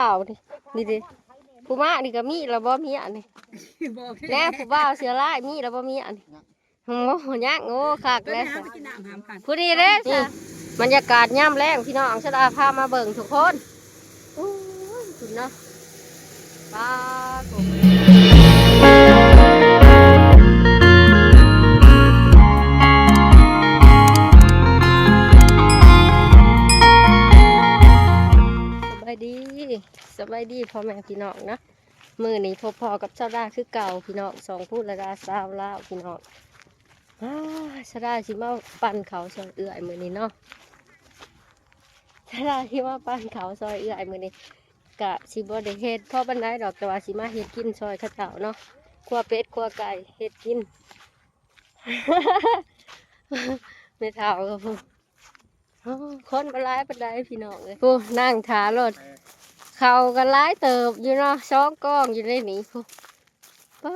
ອ້າວ ນີ້ ນີ້ເດ້ ຜູ້ມານີ້ກໍມີແລ້ວບໍ່ ເມຍນີ້ ບໍ່ ແນ່ ຜູ້ບ່າວເສືອລາຍມີແລ້ວບໍ່ ເມຍນີ້ ໂອ້ ຍັງ ໂອ້ ຄັກແລ້ວ ໄປຫາໄປກິນນ້ຳຫາມ ຜູ້ນີ້ເດ້ ນີ້ ສະ ບັນຍາກາດຍາມແລງພີ່ນ້ອງ ສະດາພາມາເບິ່ງທຸກຄົນ ໂອ້ຍ ພຸ້ນເນາະ ປາໂກ ສະບາຍດີ ສະບາຍດີພໍ່ແມ່ພີ່ນ້ອງເນາະ ມື້ນີ້ພົບພໍ້ກັບສາວດາຄືເກົ່າພີ່ນ້ອງ ຊ່ອງພູລະດາຊາວລາວພີ່ນ້ອງ ອາ ສາວດາຊິມາປັ່ນເຂົ້າຊ່ອຍເອື້ອຍມື້ນີ້ເນາະ ສາວດາຊິມາປັ່ນເຂົ້າຊ່ອຍເອື້ອຍມື້ນີ້ ກະຊິບໍ່ໄດ້ເຮັດພໍປານໃດດອກ ແຕ່ວ່າຊິມາເຮັດກິນຊ່ອຍເຂົາເຈົ້າເນາະ ຂົ້ວເປັດຂົ້ວໄກ່ເຮັດກິນ ແມ່ເຖົ້າກໍ ໂອ້ ຄົນບໍ່ຫຼາຍປານໃດພີ່ນ້ອງເອີຍ ໂອ້ ນັ່ງຖ້າລົດ ເຂົ້າກໍຫຼາຍເຕີບຢູ່ເນາະ ສອງກອງຢູ່ໃນນີ້ພຸ້ນ ໂອ້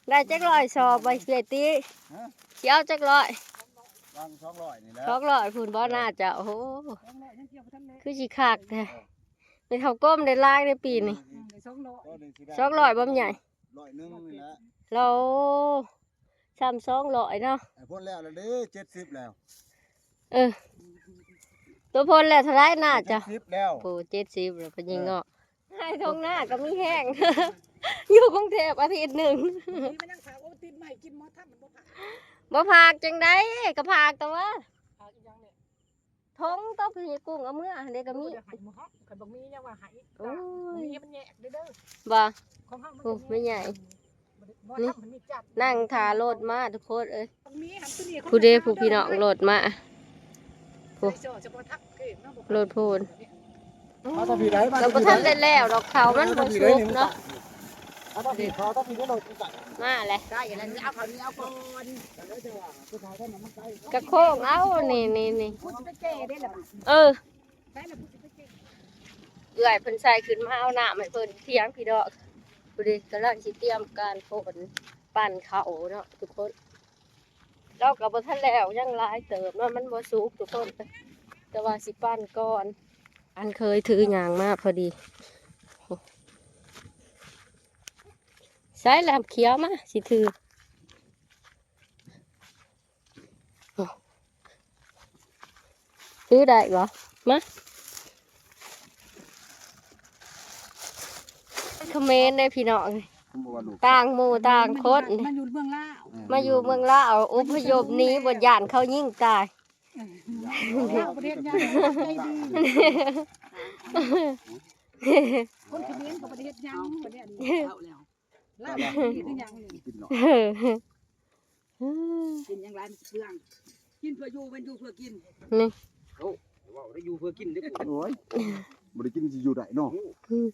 ໄດ້ຈັກຮ້ອຍສອບໄວ້ເອື້ອຍຕິ ຮະ ຊິເອົາຈັກຮ້ອຍ ວາງສອງຮ້ອຍນີ້ແຫຼະ ສອງຮ້ອຍພຸ້ນບໍ່ ເອີ ໜ້າຈະ ໂອ້ໂຫ ສອງຮ້ອຍຍັງກ່ຽວບໍ່ທັນແລ້ວ ຄືຊິຄັກແທ້ ເອີ ແມ່ເຖົ້າກົມໄດ້ຫຼາຍໃນປີນີ້ ອືມ ໄດ້ສອງຮ້ອຍ ສອງຮ້ອຍບໍ່ແມ່ໃຫຍ່ ຮ້ອຍໜຶ່ງນີ້ແຫຼະ ໂລ ຊ້ຳສອງຮ້ອຍເນາະ ໄອ້ພົ້ນແລ້ວລະເດ້ ເຈັດສິບແລ້ວ ເອີ ໂຕພົ້ນແລ້ວເທົ່າໃດນະຈະ ເຈັດສິບແລ້ວ ໂອ້ ເຈັດສິບແລ້ວ ເອີ ໄປຍິງເນາະ ໃຫ້ທົ່ງນາກໍມີແຮງ ຢູ່ກຸງເທບອາທິດໜຶ່ງ ນີ້ມັນຍັງຖາມວ່າຕິດໃໝ່ກິນໝໍທຳມັນບໍ່ພາກ ບໍ່ພາກຈັ່ງໃດ ກໍພາກແຕ່ວ່າ ພາກອີ່ຫຍັງນີ້ ຖົງຕົກໃຫ້ຍາຍກຸ້ງເອົາເມືອຫັ້ນເດ້ກໍມີ ບໍ່ໄດ້ໃຫ້ໝໍ ຄັນບໍ່ມີຍັງວ່າໃຫ້ ໂອ້ຍ ມີມັນແຍກເດີ້ ບໍ່ ຂອງເຮົາມັນ ໂອ້ ແມ່ໃຫຍ່ ນີ້ ນັ່ງຖ້າລົດມາທຸກຄົນເອີຍ ມີຫັ້ນຕົວນີ້ ຜູ້ເດ້ ຜູ້ພີ່ນ້ອງລົດມາ ຜູ້ ລົດພຸ້ນ ເອົາແຕ່ພີ້ໄດ້ ກໍບໍ່ທັນໄດ້ແລ້ວດອກ ເຂົ້າມັນບໍ່ສຸກເນາະ ເອົາແຕ່ພີ້ ເອົາແຕ່ພີ້ໄດ້ລົດ ມາແຫຼະ ໃກ້ແລ້ວ ເອົາເຂົ້າໜຽວກ່ອນ ກະໂຄ້ງເອົາ ນີ້ ນີ້ ນີ້ ຜູ້ຊິໄປແກ່ເດ້ລະບາດ ເອີ ໄປລະຜູ້ຊິໄປແກ່ ເອື້ອຍເພິ່ນໃສ່ຂຶ້ນມາເອົານ້ຳໃຫ້ເພິ່ນທຽງພີ່ນ້ອງ ຜູ້ເດ້ກຳລັງຊິຕຽມການປົ່ນ ປັ່ນເຂົ້າເນາະທຸກຄົນ ລາວກໍບໍ່ທັນແລ້ວ ຍັງຫຼາຍເຕີບເນາະ ມັນບໍ່ສຸກທຸກຄົນ ແຕ່ວ່າຊິປັ່ນກ່ອນ ອັນເຄີຍຖືຫຍັງມາພໍດີ ໃສ່ລຳຂຽວມາ ຊິຖື ຖືໄດ້ບໍ່ ມາ ຄອມເມັນເດ້ພີ່ນ້ອງ ຕ່າງໝູ່ຕ່າງຄົນ ມາຢູ່ເມືອງລາວ ມາຢູ່ເມືອງລາວ ອົບພະຍົບໜີ ບໍ່ຢ້ານເຂົາຍິງຕາຍ ເອີ ລາວປະເທດໃຫຍ່ ໃຈດີ ຄົນຂະເໝນກໍບໍ່ໄດ້ເຮັດຫຍັງ ປະເທດນີ້ ລາວດີຄືຫຍັງນີ້ ກິນຫຍັງຫຼາຍມັນຊິເປືອງ ກິນເພື່ອຢູ່ ແມ່ນຢູ່ເພື່ອກິນ ນີ້ ໂອ້ ເວົ້າໄດ້ຢູ່ເພື່ອກິນເດ້ ໂອ້ຍ ບໍ່ໄດ້ກິນຊິຢູ່ໄດ້ເນາະ ອືມ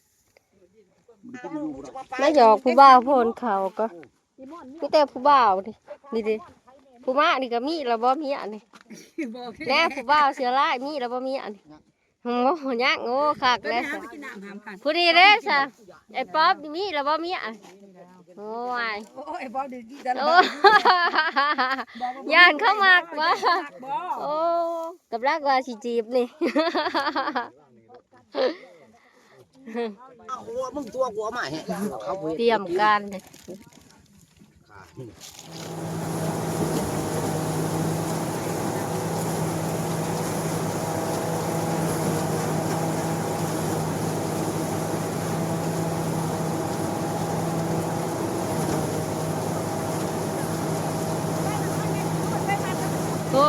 ບໍ່ໄດ້ກິນຢູ່ບໍ່ໄດ້ ມາຢອກຜູ້ບ່າວໂພນເຂົ້າກໍ ມີແຕ່ຜູ້ບ່າວນີ້ ນີ້ເດ້ ຜູ້ມານີ້ກໍມີແລ້ວບໍ່ ເມຍນີ້ ບໍ່ ແນ່ ຜູ້ບ່າວເສືອລາຍມີແລ້ວບໍ່ ເມຍນີ້ ໂອ້ ຍັງ ໂອ້ ຄັກແລ້ວ ໄປຫາໄປກິນນ້ຳຫາມກັນ ຜູ້ນີ້ເດ້ຊະ ໄອ້ປອບນີ້ມີແລ້ວບໍ່ ເມຍ ໂອ້ຍ ໂອ້ຍ ບໍ່ໄດ້ດີແລ້ວ ໂອ້ ຢ້ານເຂົາມັກບໍ່ ໂອ້ ກຳລັງວ່າຊິຈີບນີ້ ເອົາຫົວ ມຶງຕົວະ ກູເອົາມາໃຫ້ ເຂົາບໍ່ເຮັດ ຕຽມການເດ້ ໂອ້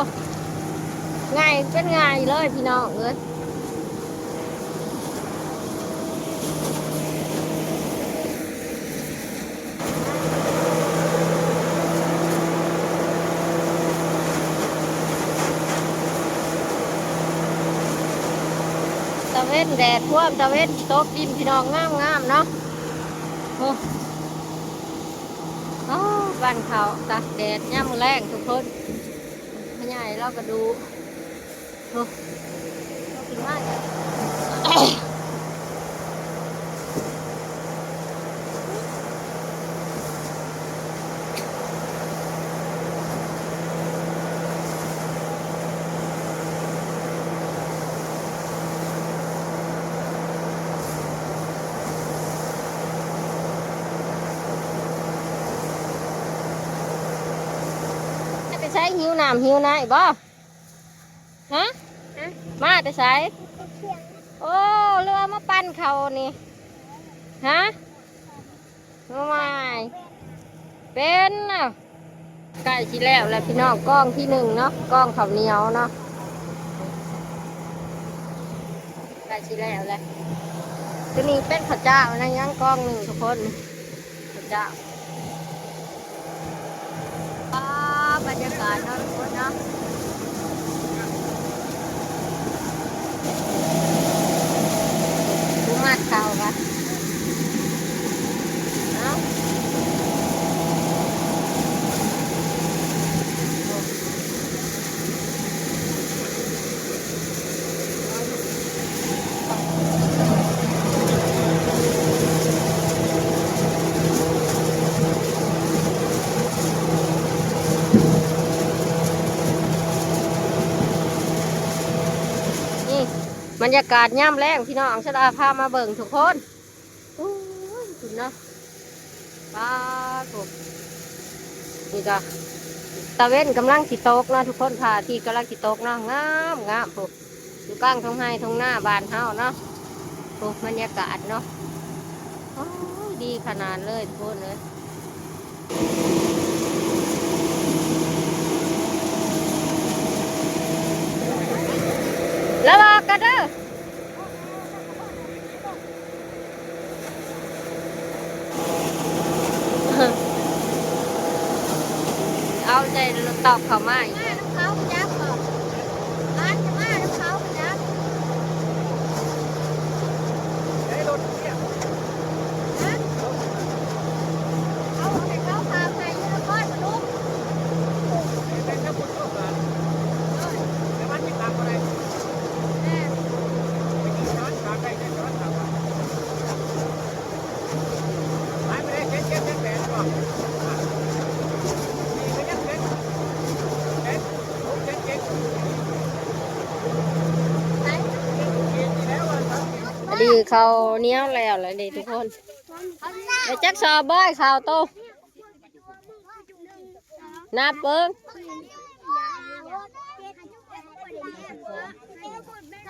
ງ່າຍເປັນງ່າຍເລີຍພີ່ນ້ອງເອີຍ. ຕາເວັນແດດ ພວມຕາເວັນຕົກດິນ ພີ່ນ້ອງ ງາມໆ ເນາະ. ໂອ້ ໂອ້ ປັ່ນເຂົ້າຕາກແດດຍາມມື້ແລງທຸກຄົນ. ພໍ່ໃຫຍ່ລາວກໍດຸ. ໂອ້ ເອົາຂຶ້ນມາອີກ. ໂ ຫິວນ້ຳຫິວໃນບໍ່? ຮະ? ຮະ? ມາແຕ່ໃສ? ໂອ້ ຫຼືວ່າມາປັ່ນເຂົ້ານີ້? ຮະ? ໂອ້ຍ ເປັນນະ. ໃກ້ຊິແລ້ວແລ້ວພີ່ນ້ອງ ກ້ອງທີໜຶ່ງເນາະ ກ້ອງເຂົ້າໜຽວເນາະ ໃກ້ຊິແລ້ວແລ້ວ. ຕົວນີ້ເປັນເຂົ້າເຈົ້ານະ ຍັງກ້ອງໜຶ່ງທຸກຄົນ ເຂົ້າເຈົ້າ. ປ້າ ບັນຍາກາດເນາະທຸກຄົນເນາະ. ຜູ້ມັດເຂົ້າກະ ເອົາ ນີ້ ບັນຍາກາດຍາມແລງພີ່ນ້ອງ ສະດາພາມາເບິ່ງທຸກຄົນ. ໂອ້ຍ ພຸ້ນເນາະ ປາດໂທ້ ນີ້ກະຕາເວັນກຳລັງຊິຕົກເນາະທຸກຄົນ ພະອາທິດກຳລັງຊິຕົກເນາະ ງາມໆ ພຸ້ນ ຢູ່ກາງທົ່ງໄຮ່ທົ່ງນາບ້ານເຮົາເນາະ. ໂອ້ ບັນຍາກາດເນາະ ໂອ້ຍ ດີຂະໜາດເລີຍທຸກຄົນເອີຍ. ລະບອກກັນເດີ. ເອົາໃຈຕອກເຂົ້າມາອີກ ມານຳເຂົາໄປຈັກບໍ ມານຈະມານຳເຂົາໄປຈັກ ຮະ ເອົາໃຫ້ເຂົາພາໄປຢູ່ນະຄອນພະນົມ ແມ່ນ ອັນນີ້ເຂົ້າໜຽວແລ້ວລະເດ້ທຸກຄົນ ໄດ້ຈັກສອບເບີຍເຂົ້າໂຕ ນັບເບິ່ງ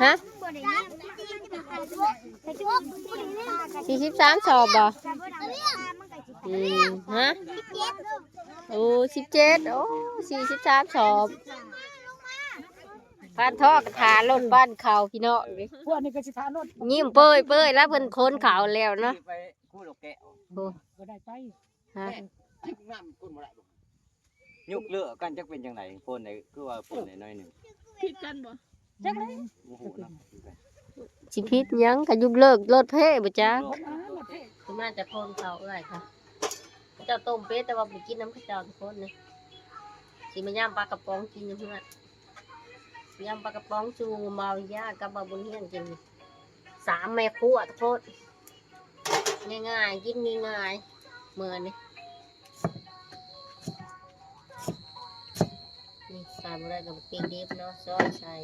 ຮະ ສີ່ສິບສາມສອບບໍ? ອືມ ຮະ ໂອ້ ສິບເຈັດ ໂອ້ ສີ່ສິບສາມສອບ ປານທອກກະຖ້າລົດປັ້ນເຂົ້າພີ່ນ້ອງເດ້ ພວກນີ້ກະຊິຖ້າລົດ ຍິ້ມເປີຍໆ ລະເພິ່ນຂົນເຂົ້າແລ້ວເນາະ ໂອ້ ບໍ່ໄດ້ໄປ ຮະ ຍກເລີກກັນຈັກເປັນຈັ່ງໃດ ຄົນໃດຄືວ່າຄົນໃດໜ້ອຍໜຶ່ງ ຜິດກັນບໍ່? ຈັກແລ້ວ ບໍ່ຮູ້ນຳ ຊິຜິດຫຍັງ ກະຍົກເລີກລົດເພບໍ່ຈັກ ຄືມາຈາກຄົນເຂົາເອື້ອຍເຂົາ ເຂົາເຈົ້າຕົ້ມເປັດ ແຕ່ວ່າບໍ່ໄດ້ກິນນຳເຂົາເຈົ້າທຸກຄົນນີ້ ຊິມາຍຳປາກະປ໋ອງກິນຢູ່ເຮືອນ ຍຳປາກະປ໋ອງສູ່ບ່າວຍາກັບບ່າວບຸນຮຽງກິນ ສາມແມ່ຄົວທຸກຄົນ. ງ່າຍໆ ກິນງ່າຍໆ ມື້ນີ້ ນີ້ຂາດບໍ່ໄດ້ກະບັກເຜັດດິບເນາະ ຊອຍໃສ່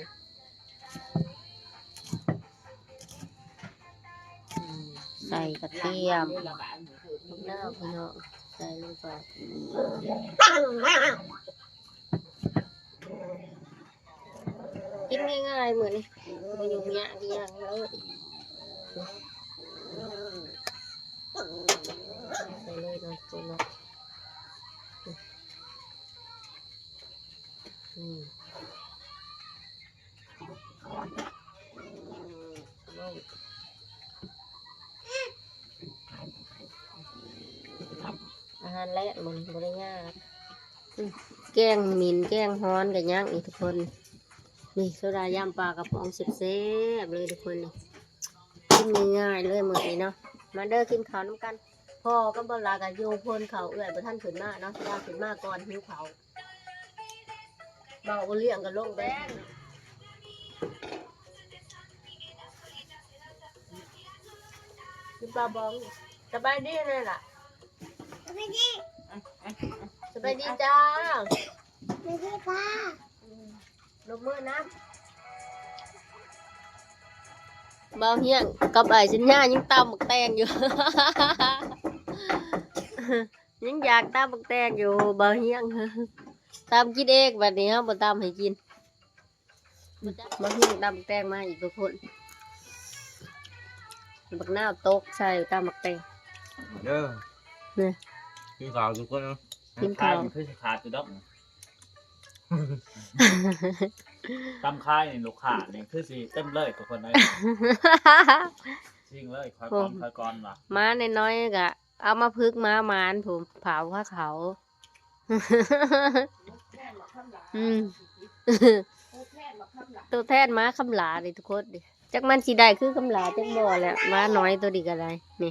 ອືມ ໃສ່ກະທຽມ ບັກນາວ ພີ່ນ້ອງ ໃສ່ລົງໄປ. ກິນງ່າຍໆ ມື້ນີ້ ບໍ່ຫຍຸ້ງຍາກອີ່ຫຍັງເລີຍ ໃສ່ເລີຍເນາະ ທຸກຄົນເນາະ ອືມ ອາຫານແລງ ມື້ນີ້ບໍ່ໄດ້ຍາກ. ອືມ ແກງໝິ່ນແກງຮ້ອນກະຍັງອີກທຸກຄົນ ນີ້ໂຊດາຍຳປາກະປ໋ອງແຊບໆ ເລີຍທຸກຄົນ ນີ້ ກິນງ່າຍໆ ເລີຍມື້ນີ້ເນາະ ມາເດີ ກິນເຂົ້ານຳກັນ ພໍ່ກັບບໍ່ຫຼ້າກະຢູ່ໂພນເຂົ້າ ເອື້ອຍບໍ່ທັນຂຶ້ນມາເນາະ ສະດາຂຶ້ນມາກ່ອນ ຫິວເຂົ້າ ເວົ້າບໍ່ລ້ຽງກະລົງແບງ ກິນປາບອງ ສະບາຍດີແດ່ລະ ສະບາຍດີ ສະບາຍດີຈ້າ ສະບາຍດີປ້າ ອືມ ລົບມືນຳ ບ່າວຮຽງກັບອ້າຍສັນຍາຍັງຕຳໝາກແຕງຢູ່ ຍັງຢາກຕຳໝາກແຕງຢູ່ ບ່າວຮຽງ. ຕຳກິນເອງ ບັດນີ້ເຮົາບໍ່ຕຳໃຫ້ກິນ. ມາເພິ່ງຕຳແຕງມາອີກທຸກຄົນ ບັກນາວຕົກໃສ່ຕຳບັກແຕງ ເດີ ນີ້ ກິນເຂົ້າທຸກຄົນເນາະ ກິນເຂົ້າ ຂາຍນີ້ຄືຊິຂາດຢູ່ດອກ ຕຳຂາຍນີ້ລູກຄ້ານີ້ຄືຊິເຕັມເລີຍທຸກຄົນເອີຍ ຊິງເລີຍ ຂາຍກ່ອນ ໂອ້ ຂາຍກ່ອນວ່າ ມານ້ອຍໆກະເອົາມາຜຶກມາໝານ ຜູ້ເຜົາພາເຂົາ ອືມ ໂຕແທນໝາຄຳຫຼານີ້ທຸກຄົນນີ້ ຈັກມັນຊິໄດ້ຄືຄຳຫຼາຈັກບໍ່ແຫຼະ ໝານ້ອຍໂຕນີ້ກໍໄດ້ ນີ້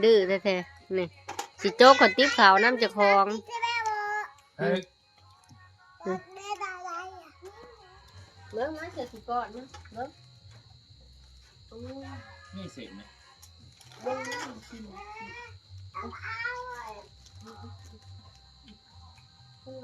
ດື້ແທ້ໆ ນີ້ ຊິຈົກເຂົ້າຕິບເຂົ້ານຳເຈົ້າຂອງ ເອີ ອືມ ເບິ່ງມາ ເສື້ອຊິກອດມັນ ເບິ່ງ ໂອ້ຍ ມີເສັ້ນນະ ເບິ່ງ ເບິ່ງ